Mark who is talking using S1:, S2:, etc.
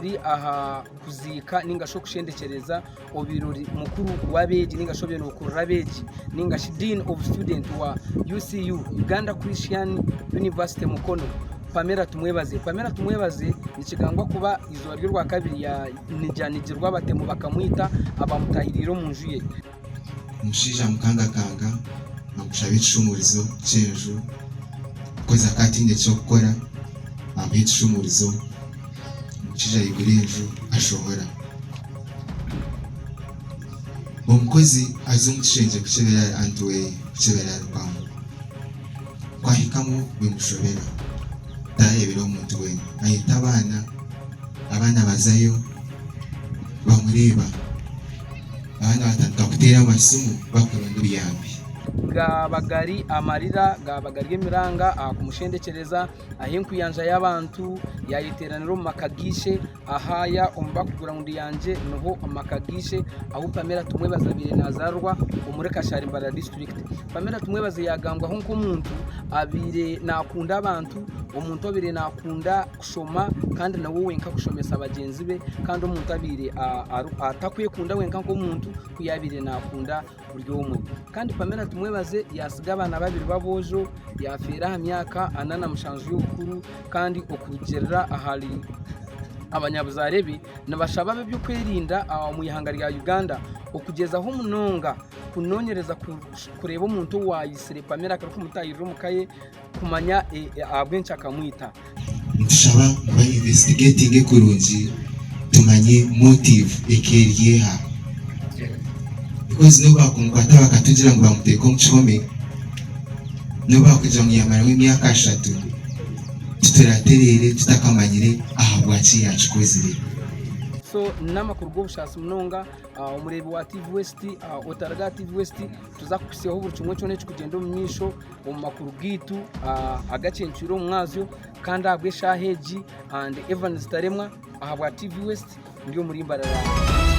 S1: Turi aha kuziika ninga shi okushendekyereza obaire ori mukuru w'abeegi ninga shi obaire nokurira abeegi ninga shi Dean of Student wa UCU, Uganda Christian University Mukono, Pamela Tumwebaze. Pamela Tumwebaze nikigambwa kuba eizooba ry'orwakabiri yaniganigirwa abatemu bakamwita abamutahiriire omu nju ye.
S2: Omushaija amukangakanga amushaba ekishumurizo ky'enju, omukozi akaba ataine ky'okukora amuha ekishumurizo, omushaija aigura enju ashohora. Omukozi aza omu kishengye kukyebera anti we kukyebera arugamu, ku ahikamu bimushobera tarareebire omuntu weena, ayeta abaana, abaana bazayo bamureeba. Abaana batandika kuteera amasimu barikuronda obuyambi.
S1: Gaaba gari amarira, gaaba gari emiranga aha kumushendekyereza, ahu enkuyanja y'abantu yaayeteeranira omu maka g'eishe, ahaya omu background yangye niho omu maka g'eishe ahu Pamela Tumwebaze abaire nazaarwa omuri Kashari Mbarara district. Pamela Tumwebaze yaagambwaho nk'omuntu abaire naakunda abantu, omuntu obaire naakunda kushoma kandi nawe wenka kushomesa bagyenzi be kandi omuntu abaire atakwekunda wenka nk'omuntu ku yaabaire naakunda buri omwe. Kandi Pamela Tumwebaze yaatsiga abaana babiri b'aboojo, yaafeera aha myaka 47 y'obukuru kandi okurugiirira ahari abanyabuzaare be nibashaba ab'eby'okwerinda omu ihanga rya Uganda okugyezaho munonga kunoonyereza kureeba omuntu owaayitsire Pamela akarikumutaahirira omu ka ye kumanya ahabw'enki akamwita.
S2: Nitushaba ngu ba investigatinge kurungi tumanye motive eka eri eha because nobu bakumukwata bakatugira ngu bamuteeka omu kihome nobu bakugira ngu yamaramu emyaka ashatu tituratereere tutakamanyire ahabwaki yakikozire.
S1: So n'amakuru g'obushaasi munonga omureebi wa TV West otariga aha TV West tuza kukuhitsyaho buri kimwe kyona ekirikugyenda omu maisho. omu makuru gaitu agakyencwire omu mwazyo kandi ahabw'eshaaha egi ndi Evans Taremwa ahabwa TV West ndi omuri Mbarara.